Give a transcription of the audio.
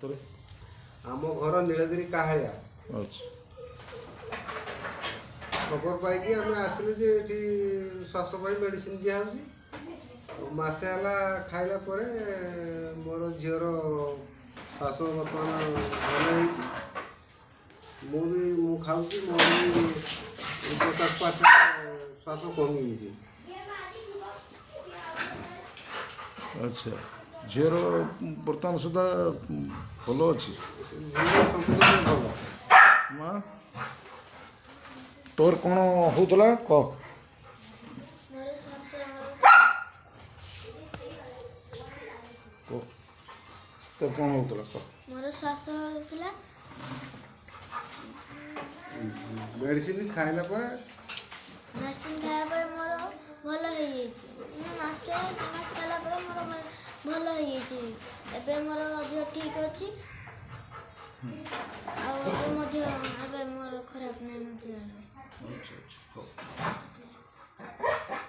ତୋର? ଆମ ଘର ନୀଳଗିରି କାହାଳିଆ। ଆଚ୍ଛା। ଖବର ପାଇକି ଆମେ ଆସିଲୁ ଯେ ଏଠି ଶ୍ୱାସ ପାଇଁ ମେଡ଼ିସିନ ଦିଆହେଉଛି। ମାସେ ହେଲା ଖାଇଲା ପରେ ମୋର ଝିଅର ଶ୍ୱାସ ବର୍ତ୍ତମାନ ଭଲ ହେଇଛି। ମୁଁ ବି ମୁଁ ଖାଉଛି, ମୋର ବି 50% ଶ୍ୱାସ କମିଯାଇଛି। ଆଚ୍ଛା, ଝିଅର ବର୍ତ୍ତମାନ ସୁଦ୍ଧା ଭଲ ଅଛି? ଝିଅ ସମ୍ପୂର୍ଣ୍ଣ ଭଲ। ମା, ତୋର କ'ଣ ହଉଥିଲା କହ। ମୋର ଶ୍ୱାସ କହ, ତୋର କ'ଣ ହଉଥିଲା କହ। ମୋର ଶ୍ୱାସ ହେଉଥିଲା। ମେଡ଼ିସିନ ଖାଇଲା ପରେ? ମେଡ଼ିସିନ ଖାଇବା ପରେ ମୋର ଭଲ ହେଇଯାଇଛି। ମାନେ ମାସେ 2 ମାସ ଖାଇଲା ପରେ ମୋର ଭଲ ହେଇଯାଇଛି। ଏବେ ମୋର ଦେହ ଠିକ୍ ଅଛି।